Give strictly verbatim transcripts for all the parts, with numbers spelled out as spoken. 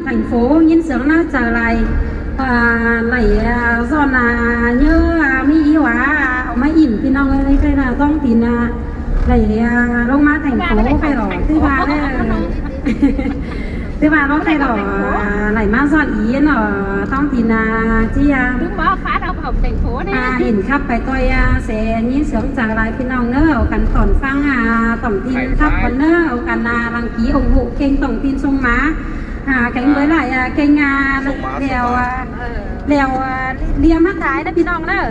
thành phố ꞌnhính sương ꞌnớ chaư lai. À, lai, à, ꞌdọn, à, ꞌnhớ, à, ꞌmí ꞌí ꞌva, à, ꞌmá ỉn ꞌpi ꞌnọng ơi, lai ꞌchái ꞌnạ ꞌtóng tin, à, lai, à, ꞌlống ꞌmá thành phố ꞌkhái lo, ꞌtứ ꞌva ꞌnớ. ꞌTứ ꞌva ꞌlống ꞌkhái lo, à, lai ꞌmá ꞌdọn ꞌí ꞌnớ, ꞌtóng tin, à, ꞌchí, à, à, ỉn khắp pay ꞌtoi, à, ꞌsớ ꞌnhính sương chaư lai ꞌpi ꞌnọng ꞌnớ, au căn tỏn ꞌphắng, à, tỏn tin khắp căn ꞌnớ, au căn, à, lăng ký ủng hộ kênh tỏn tin sung ꞌmá. À, kéng bới lai, à, kênh, à, lẻo, à, lẻo, à, ꞌliêm ꞌhặc thái ꞌnớ ꞌpi ꞌnọng ꞌnớ.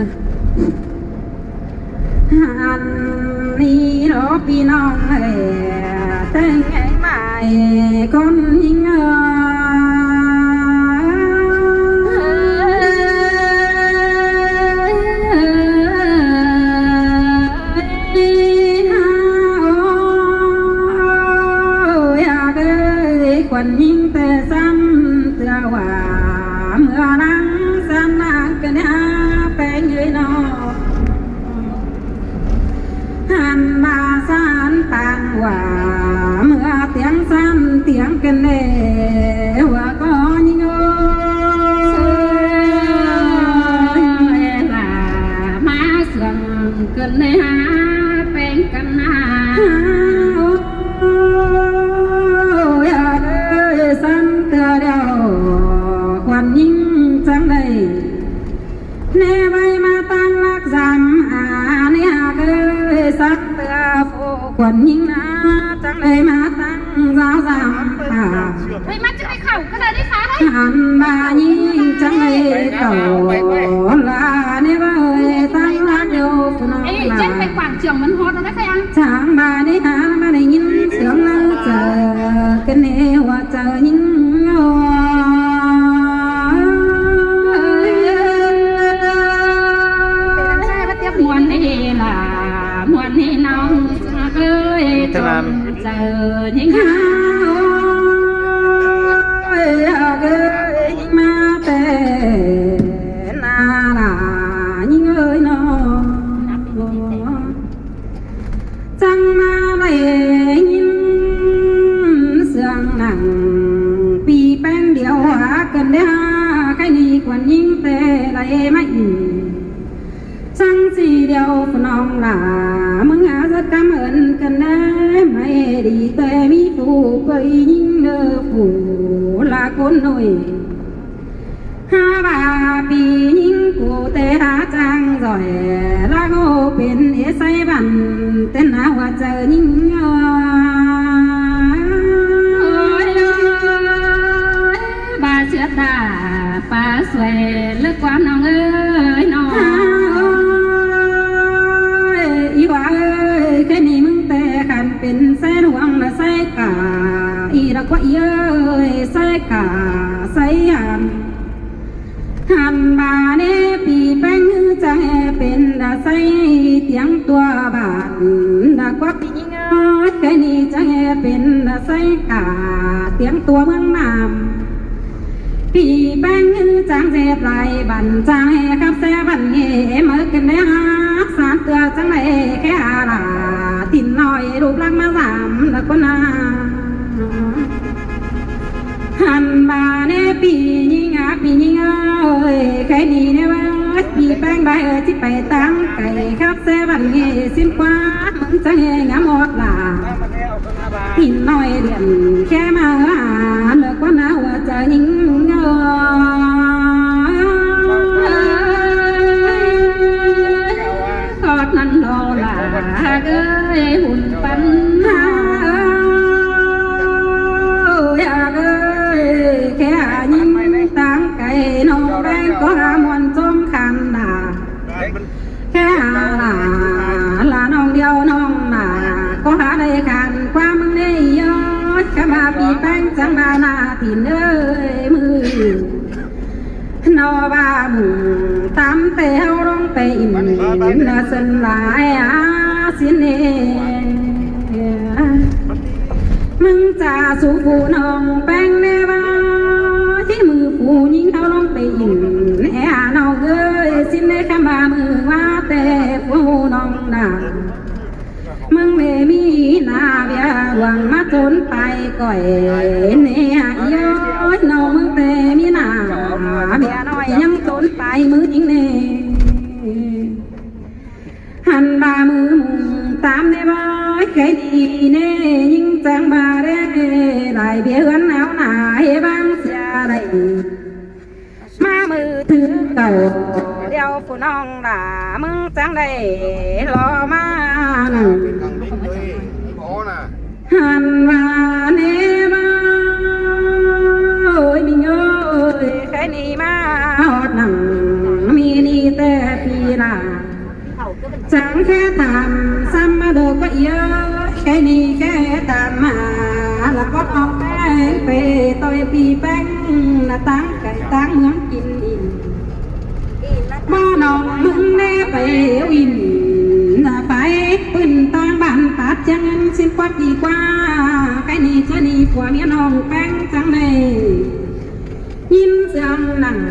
Ăn ꞌnị ꞌló ꞌpi ꞌnọng ơi, ꞌtếng ꞌnhắng mai ꞌcốn ꞌnhính ơi. Ôi, ơ, khuôn ꞌnhính ꞌtẹ ꞌsán ꞌtưa ꞌva ꞌmưa ꞌnăng ꞌsán ꞌnáng ꞌcọ ꞌnhá ꞌpéng ơi ꞌnọ. Hăn ꞌva ꞌsán ꞌpáng ꞌva ꞌmưa tiếng ꞌsán tiếng ꞌcọ ꞌnê ꞌva ꞌcọ ꞌnhính ơi. Ơ, ꞌva ꞌmá sương ꞌcọ ꞌnê há ꞌpéng căn ꞌnạ. Ôi, ơ, ꞌsán ꞌtưa điêu khuôn ꞌnhính chắng đảy ꞌnê ꞌvạy ꞌmá ꞌtáng lác dăm, à, ꞌnị ꞌhặc ơi, ꞌsán ꞌtưa phủ khuôn ꞌnhính ꞌnạ chắng đảy ꞌmá ꞌtáng dao dăm, à. Ôi, ꞌmá chắng đảy khảu ꞌcọ đảy đi phá đảy. Ăn ꞌva ꞌnhính chắng đảy khảu ꞌlạ ꞌnê ꞌva ơi, ꞌtáng lác điêu phủ ꞌnọng ꞌlạ. Ê, chết phải quảng trường mình hót nó đấy phải ăn. Chắng ꞌva ꞌnị hả, ꞌmá đảy ꞌnhính sương ꞌnớ chaư, ꞌcọ ꞌnê ꞌva chaư ꞌnhính ơi. Muôn ꞌnị ꞌlạ, muôn ꞌnị ꞌnọng ơi, ꞌtáng chaư ꞌnhính ơi, ơi, ꞌmá ꞌtẹ ꞌnạ ꞌlạ ꞌnhính ơi ꞌnọ. Chắng ꞌmá đảy ꞌnhính sương nẳng ꞌpi ꞌpéng điêu hả ꞌcọ ꞌnê hả, ꞌkhạy ꞌnị khuôn ꞌnhính ꞌtẹ đảy ꞌmá ỉn. Chắng ꞌchí điêu phủ ꞌnọng ꞌlạ, ꞌmướng hả rất cảm ơn ꞌcọ ꞌnê, ꞌmá đi ꞌtẹ ꞌmí phủ ꞌpới ꞌnhính ꞌnớ phủ ꞌlạ ꞌcốn ꞌnọi. Hả ꞌva ꞌpi ꞌnhính ꞌcọ ꞌtẹ hả chắng ꞌdọn ꞌlạ ꞌcọ pên ế sáy băn ꞌtến hả ꞌva chaư ꞌnhính ơi. Ba suyệt ta, ba suối ꞌlớc ꞌquám ꞌnọng ơi ꞌnọ. Hả ơi, ꞌí ꞌva ơi, ꞌkhạy ꞌnị ꞌmướng ꞌtẹ khăn pên sáy ꞌluống ꞌlạ sáy cả, ꞌí ꞌlạ ꞌquá ꞌí ơi, sáy cả, sáy hẳn. Hăn ꞌva ꞌnê ꞌpi ꞌpéng ꞌhứ chắng ꞌhê pên đa ꞌsáy tiếng tua bản, đa ꞌquá ꞌpi ꞌnhính ơi, ꞌkhạy ꞌnị chắng ꞌhê pên đa ꞌsáy cả tiếng tua ꞌmướng ꞌnặm. ꞌPi ꞌpéng ꞌhứ chắng ꞌdệt lai bản chắng ꞌhê khắp ꞌsé bản ꞌnê ꞌmớ ꞌcọ ꞌnê hả, ꞌsán ꞌtưa chắng đảy ꞌkhẹ hả ꞌlạ, tin ꞌnọi ꞌlụk ꞌlặc ꞌmá dăm ꞌlạ ꞌcốn ꞌnạ. Hăn ꞌva ꞌnê ꞌpi ꞌnhính ꞌa, ꞌpi ꞌnhính ơi, ꞌkhạy ꞌnị ꞌnê ꞌva ꞌpi ꞌpéng ꞌva ꞌchí pay ꞌtáng cay khắp ꞌsé bản ꞌnê ꞌsịn ꞌquá ꞌmướng chắng ꞌhê ngắm ꞌhọt ꞌlạ. Tin ꞌnọi điện ꞌkhẹ ꞌmá hả, ꞌlạ ꞌquá ꞌnạ ꞌva chaư ꞌnhính ơi. Khót ꞌnặn ꞌló ꞌlạ ơi, hủn păn hả ơi, ơi, ꞌkhẹ ꞌnhính ꞌtáng cay ꞌnọng ꞌpéng ꞌcọ hả muôn ꞌchốm khăn ꞌnạ. ꞌKhẹ hả ꞌlạ ꞌnọng điêu ꞌnọng ꞌnạ, ꞌcọ hả đảy khăn ꞌquám ꞌmướng ꞌnê ꞌí ơi, ꞌkhẹ ꞌva ꞌpi ꞌpéng chắng ꞌva ꞌnạ tin ơi ꞌmự. ꞌNọ ꞌva ꞌmự tắm ꞌtẹ ꞌháu ꞌlống pay ỉn ꞌnạ sân lai ꞌa ꞌsịn ê. ꞌMứng cha sú phủ ꞌnọng ꞌpéng ꞌnê ꞌva, ꞌchí ꞌmự phủ ꞌnhính ꞌháu ꞌlống pay ỉn ê hả ꞌnọng ơi, ꞌsịn ê ꞌkhắm ꞌva ꞌmự ꞌva ꞌtẹ phủ ꞌnọng ꞌnạ. ꞌMứng ꞌmế ꞌmí ꞌnạ ꞌviạk ꞌluống ꞌmá chốn pay ꞌcọi ꞌnê hả ꞌí ơi. ꞌmướng ꞌtẹ ꞌmí nả, ꞌviạk ꞌnọi ꞌnhắng tốn pay ꞌmứ ꞌnhính ꞌnị. Hăn ꞌva ꞌmứ ꞌmung tam ꞌnị ꞌvới, khay đi ꞌnị ꞌnhính chắng ꞌva đé, lai ꞌviạk ꞌhướn áo nả ꞌhế ꞌváng sia đảy. ꞌMá ꞌmự thứ cảu, điêu phủ ꞌnọng đả ꞌmứng chắng đảy lo ꞌmá nẳng. Hăn ꞌva ꞌnị ꞌva, ôi ꞌmính ơi, khay ꞌnị ꞌmá ꞌhọt nẳng ꞌmí ꞌnị ꞌtẹ pi ꞌnạ. Chắng khék tham ꞌsắm ꞌmá đu ꞌquá ꞌnị ơi, khay ꞌnị khék tham ꞌmá, ꞌlạ ꞌpọt ꞌnọng ꞌpéng pay ꞌtoi pi ꞌpéng, ꞌnạ táng cai táng ꞌmướng kin ꞌnị. ꞌMá ꞌnọng ꞌmứng ꞌnị pay ꞌu ꞌnịn, ꞌnạ pay ꞌpứng ꞌtáng bản pát chắng ꞌngớn ꞌsịn ꞌquá ꞌnị ꞌquá, khay ꞌnị ꞌchớ ꞌnị pua ꞌmía ꞌnọng ꞌpéng chắng đảy ꞌnhính ꞌsướng nẳng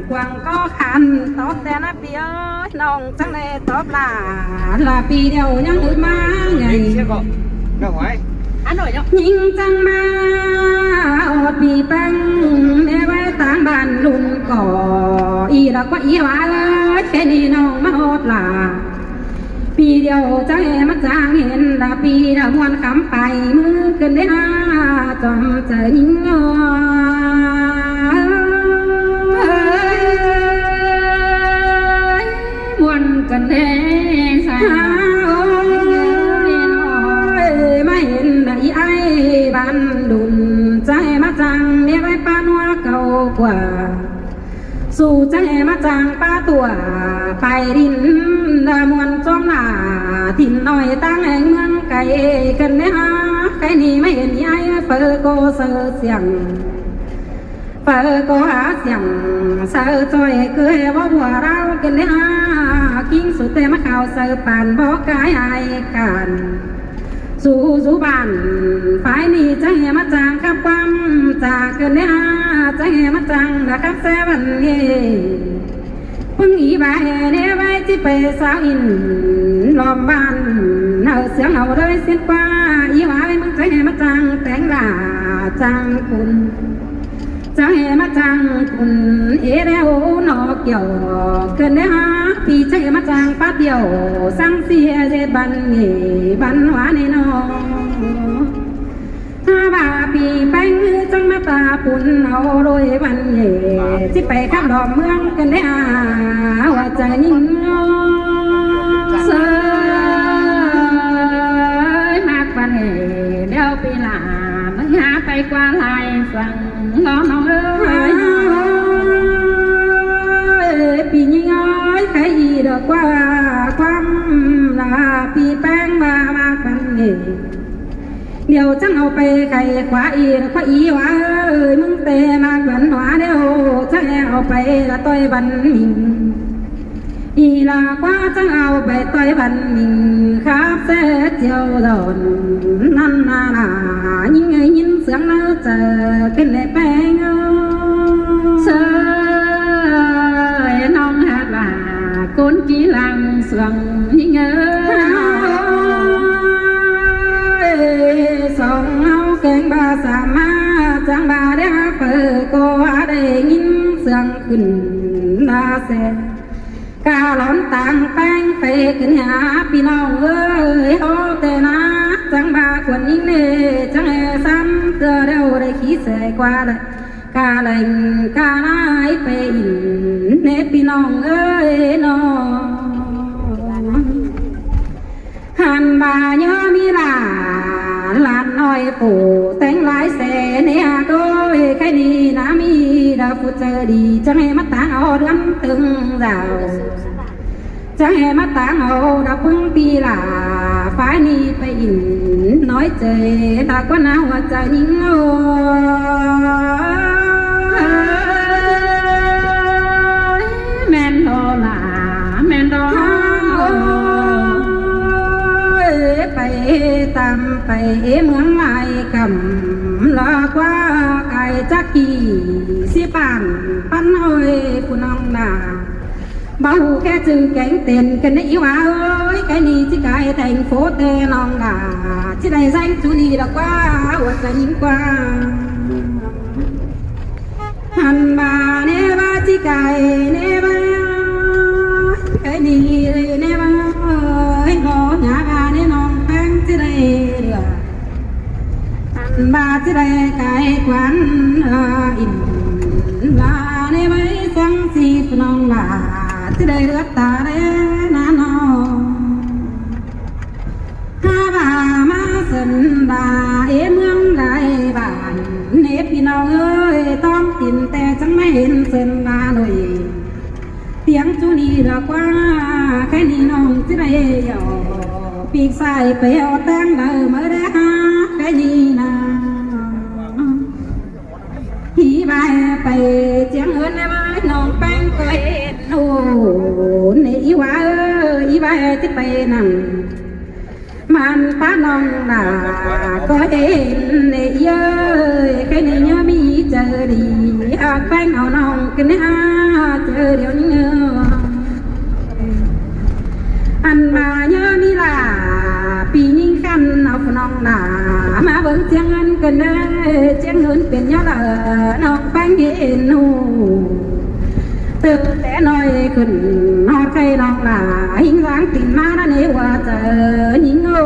quảng cáo khăn tóp ꞌtẹ ꞌnạ pi ơi, ꞌnọng chắng đảy tóp lả, ꞌlạ pi điêu ꞌnhắng ứt ꞌmá ngay. ꞌNhính chắng ꞌmá ꞌhọt pi ꞌpéng, ꞌnị ꞌvới táng bản ꞌlum ꞌcọ, ꞌnị ꞌlạ ꞌquá ꞌnị ꞌva ơi, khay ꞌnị ꞌnọng ꞌmá ꞌhọt lả. Pi điêu chắng ꞌhế ꞌmá chắng hên ꞌlạ pi ꞌlạ ꞌmuôn khắm pay ꞌmứ ꞌcợn đé ha, chom chaư ꞌnhính ơi. ꞌMuôn ꞌcợn đé sa. Ôi, ꞌmá hên ꞌnạ ꞌí ải bản đun, chắng ꞌhế ꞌmá chắng ꞌnị ꞌvới ꞌpá ꞌnua cáu ꞌquá. Su chắng ꞌhế ꞌmá chắng ꞌpá tua pay đin, ꞌlạ ꞌmuôn chom ꞌnạ, ꞌthịn ꞌnọi táng ꞌhéng ꞌmướng cai, ꞌcợn đé ha, khay ꞌnị ꞌmá hên ꞌí ải phaư ꞌcọ saư siang. Phaư ꞌcọ hả siang, saư ꞌchoi ꞌcứ ꞌhế báu bua đao, ꞌcợn đé ha, ꞌkính su ꞌtẹ ꞌmá khảu saư păn báu cai ải căn. Su dú bản, phái ꞌnị chắng ꞌhế ꞌmá chắng khắp ꞌquám, chả ꞌcợn đé ha, chắng ꞌhế ꞌmá chắng đa khắp ꞌsé bản ꞌnị. ꞌPứng ꞌí ꞌva ꞌnị ꞌvới ꞌchí pay sao ꞌnịn, lom bản, ꞌnhắng siang au đới ꞌsịn ꞌquá, ꞌí ꞌva ꞌvới ꞌmướng chắng ꞌhế ꞌmá chắng téng lả chắng cun. Chắng ꞌhế ꞌmá chắng cun, ế đé ꞌhụ ꞌnọ kiẻo, ꞌcợn đé ha, pi chắng ꞌhế ꞌmá chắng pát điêu, săng ꞌsị ꞌhế ꞌdệt bản ꞌnị, bản ꞌhua ꞌnị ꞌnọ. Hả ꞌva pi ꞌpéng chắng ꞌmá ta pun au đôi bản ꞌnị, ꞌchí pay khắp lom ꞌmướng ꞌcợn đé ha, ꞌhua chaư ꞌnhính ơi. Saư ꞌmặc bản ꞌnị, điêu pi lả, ꞌmứng hả pay ꞌquá lai săng. Nó ꞌnọng ơi, pi ꞌnhính ơi, khay ꞌnị đa ꞌquá ꞌquám ꞌlạ pi ꞌpéng ꞌva ꞌmặc bản ꞌnị. Điêu chắng au pay khay ꞌquá ꞌnị, ꞌquá ꞌnị ꞌva ơi, ꞌmứng ꞌtẹ ꞌmặc bản ꞌhua điêu chắng au pay ꞌlạ ꞌtoi bản ꞌnị. ꞌNị ꞌlạ ꞌquá chắng au pay ꞌtoi bản ꞌnị khắp ꞌsé chiêu dọn ꞌnặn ꞌnạ ꞌnạ, ꞌnhính ơi ꞌnhính ꞌsướng ꞌnớ chaư ꞌcợn đé ꞌpéng ơi. Saư ꞌnọng ꞌhặc ꞌlạ ꞌcốn ꞌchí lăng sương ꞌnhính ơi. Song au kéng ꞌva sam ꞌmá chắng ꞌva đé phaư ꞌcọ hả đảy ꞌnhính ꞌsướng khửn ꞌnạ ꞌsé. Ca lón táng ꞌpéng pay ꞌcợn hả ꞌpi ꞌnọng ơi, ꞌhụ ꞌtẹ ꞌnạ, chắng ꞌva khuôn ꞌnhính ꞌnị, chắng ꞌhế sắm ꞌtưa điêu đảy khí ꞌsé ꞌquá đảy. Ca leng ca nai pay ꞌnị ꞌpi ꞌnọng ơi ꞌnọ. Hăn ꞌva ꞌnhớ ꞌmí lả, lả ꞌnọi phủ téng lai ꞌsé ꞌnị ha ꞌcọ, khay ꞌnị ꞌnạ ꞌmí đa phủ chaư đi, chắng ꞌhế ꞌmá táng au đươn tưng dảo. Chắng ꞌhế ꞌmá táng au đa ꞌpứng pi lả, phái ꞌnị pay ꞌnị ꞌnọi chaư, ta ꞌquá ꞌnạ ꞌhua chaư ꞌnhính ơi. ꞌMen ꞌlạ, ꞌmen ꞌlạ. Ôi, pay tam pay ꞌmướng lai căm, ꞌlạ ꞌquá cai chắc kỉ, ꞌsị bản păn ơi phủ ꞌnọng ꞌnạ. Báu ꞌhụ ké ꞌchư kéng tên ꞌcợn đé ꞌhụ ꞌva ơi, khay ꞌnị ꞌchí cai thành phố ꞌtẹ ꞌnọng ꞌnạ. ꞌChí đảy danh chú đi ꞌlạ ꞌquá, ꞌhua chaư ꞌnhính ꞌquá. Cai ꞌnị ꞌva, cai ꞌnị ꞌnị ꞌva, ơi, lo nhá ꞌva ꞌnị ꞌnọng ꞌpéng ꞌchí đảy ꞌlứa. Ăn ꞌva ꞌchí đảy cai quan, ơ, in ꞌva ꞌnị ꞌva, săng ꞌchí ꞌnọng ꞌva ꞌchí đảy ꞌlứa ta đảy ꞌna ꞌnọng. Hák ꞌva ꞌmá sưn ꞌva, ê, ꞌmướng lai bản, ê, ꞌpi ꞌnọng ơi, ꞌtóng tin ꞌtẹ chắng ꞌmá hên sưn ꞌva ꞌnọi. Tiếng ꞌchu ꞌnị ꞌlứa ꞌquá, cai ꞌnị ꞌnọng ꞌchí đảy yau, ꞌpí sai pay au ꞌtáng đaư ꞌmá đảy hák cai ꞌnị ꞌna. Í ꞌva pay ꞌchiếng ꞌhướn ꞌnị ꞌva, ꞌnọng ꞌpéng ꞌcọ hên ꞌnụ. ꞌNị í ꞌva ơi, í ꞌva ꞌchí pay ꞌnặn. ꞌMắn ꞌpá ꞌnọng ꞌnạ ꞌcọ hên ꞌnị ꞌới, cai ꞌnị ꞌnhá ꞌmí chaư đi, hák ꞌpéng au ꞌnọng ꞌcọ ꞌnị hák chaư điêu ꞌnị ꞌnớ. Ăn ꞌva ꞌnhá ꞌmí ꞌlạ, ꞌpi ꞌnhính căn au ꞌnọng ꞌnạ ꞌmá bớng ꞌchiếng ꞌhướn ꞌcọ ꞌnị, ꞌchiếng ꞌhướn pên ꞌnhá ꞌlạ, ꞌnọng ꞌpéng hên ꞌnụ. Từ té ꞌnọi khửn ꞌhọt cai ꞌnọng ꞌnạ, ꞌhính dáng tin ꞌmá ꞌnị ꞌhua chaư ꞌnhính ơi.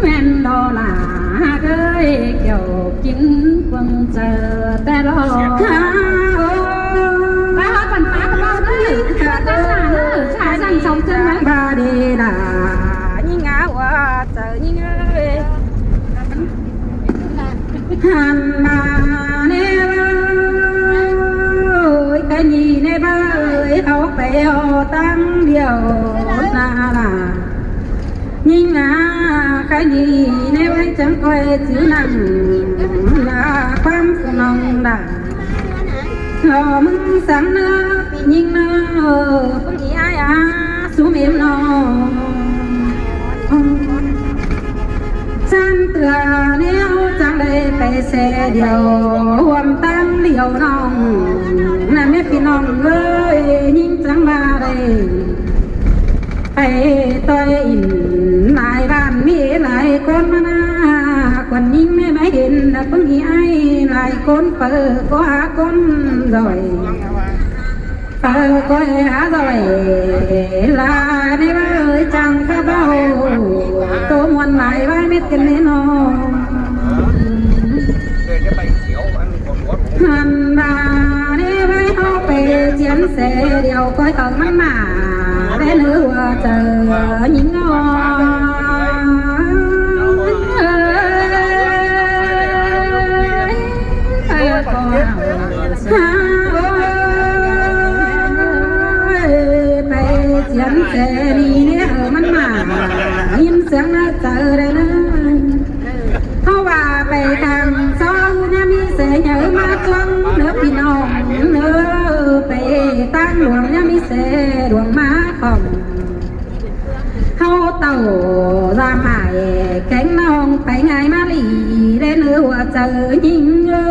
ꞌMen ꞌló ꞌlạ ꞌhặc ơi, kiẻo kin cuông chaư té ꞌló. Hák ơi. Ba ꞌhọt bản phá ꞌcọ ꞌva ơi, ꞌchá ꞌnạ ꞌnớ, ꞌchá săng song chân ꞌmá. Ba đi ꞌlạ, ꞌnhính ꞌnạ ꞌhua chaư ꞌnhính ơi. Hăn ꞌva ꞌnị ꞌva ơi, cai ꞌnị ꞌnị ꞌva ơi, au pay au ꞌtáng điêu ꞌna ꞌlạ. ꞌNhính ꞌnạ cai ꞌnị ꞌnị ꞌva, chắng ꞌcoi chứ nẳng ꞌlạ ꞌquám ꞌnọng đảy. Lo ꞌmứng săng ꞌnớ, ꞌpi ꞌnhính ꞌnớ, ꞌpứng ꞌí ai a, sú mêm ꞌnọng. Săng ꞌtưa ꞌnéo chắng đảy pay ꞌsê điêu, ꞌhuôm ꞌtáng điêu ꞌnọng. ꞌNặn ꞌnị ꞌpi ꞌnọng ơi, ꞌnhính chắng ꞌva đảy pay ꞌtoi in lai bản ꞌmí lai ꞌcốn ꞌmá ꞌna, quan ꞌnhính ꞌmí ꞌmá hên ꞌpứng ꞌí ai lai ꞌcốn, phaư ꞌcọ hák ꞌcốn ꞌdọi. Phaư ꞌcoi hák ꞌdọi ꞌlạ ꞌnị ꞌva ơi, chắng cá báu tô ꞌmuôn lai ꞌva mết căn ꞌnị ꞌnọng. Hăn ꞌva ꞌnị ꞌva au pay chiến ꞌsê điêu ꞌcoi tong ꞌmắn ꞌmá đảy ꞌnớ ꞌhua chaư ꞌnhính ꞌnọng. Ơi, ơi, ơi, ơi, pay chiến ꞌsê đi ꞌnị ꞌhứ ꞌmắn ꞌmá, ꞌnhính sương ꞌnớ chaư đảy ꞌnớ. Hák ꞌva pay khang so ꞌnhá ꞌmí ꞌsê nháư ꞌmá cuông ꞌnớ ꞌpi ꞌnọng ꞌnớ, pay ꞌtáng luông ꞌnhá ꞌmí ꞌsê luông ꞌmá khong. Hảư tảu dám ải kéng ꞌnọng pay ꞌngai ꞌmá đi đảy ꞌnớ ꞌhua chaư ꞌnhính ơi.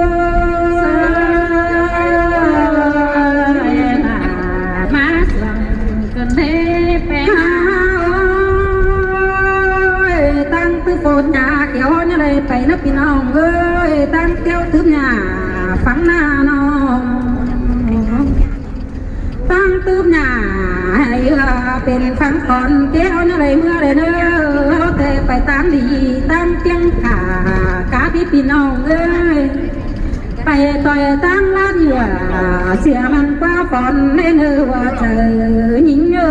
ꞌMá sương căn ꞌnị pay ꞌnạ ơi, ꞌtáng tứ phôn nhả kéo ꞌnhá đảy pay ꞌnớ ꞌpi ꞌnọng ơi, ꞌtáng kéo tứm nhả phắng ꞌna ꞌnọng. ꞌTáng tứm nhả hảư, ơ, pên phắng khón kéo ꞌnhá đảy ꞌmưa đảy ꞌnớ, hảư té pay ꞌtáng đi ꞌtáng piếng khả cá ꞌpi ꞌpi ꞌnọng ơi. Pay ꞌtoi ꞌtáng ꞌlạ ꞌnhua, sia ꞌmắn ꞌquá phón đảy ꞌnớ ꞌhua chaư ꞌnhính ơi.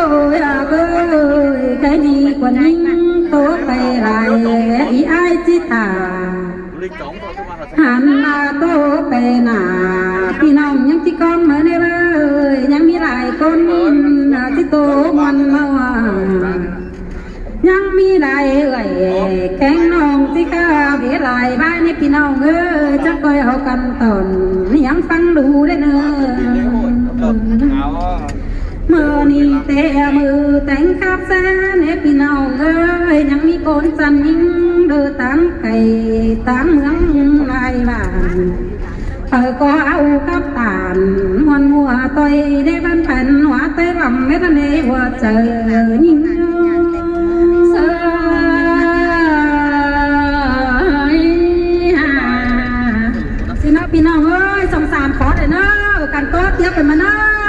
Ôi, ơ, ơi, cai ꞌnị quan ꞌnhính tô pay lai, ꞌí ai ꞌchí ta. Hăn ꞌva tô pay ꞌnạ, ꞌpi ꞌnọng ꞌnhắng ꞌchí ꞌcóng ꞌmá ꞌnị ꞌva ơi, ꞌnhắng ꞌmí lai ꞌcốn, ơ, ꞌchí tô ꞌmuôn ꞌmá ꞌva. ꞌNhắng ꞌmí lai ơi, kéng ꞌnọng ꞌchí cá bế lai ꞌva ꞌnị ꞌpi ꞌnọng ơi, chắng ꞌcoi au căn tỏn ꞌnị ꞌnhắng phắng đu đảy ꞌnớ. ꞌMự ꞌnị té ꞌmự téng khắp ꞌsá ꞌnị ꞌpi ꞌnọng ơi, ꞌnhắng ꞌmí ꞌcốn chăn ꞌnhính đaư ꞌtáng cai ꞌtáng ꞌmướng lai bản. Ờ, có ao cắp tản, muôn mùa tôi để văn phấn, hóa tơi lòng mết nê hùa trời nhinh. Xin nó, pi nọng ơi, sông sàn khó để nó, cắn tốt tiếp về mà nó.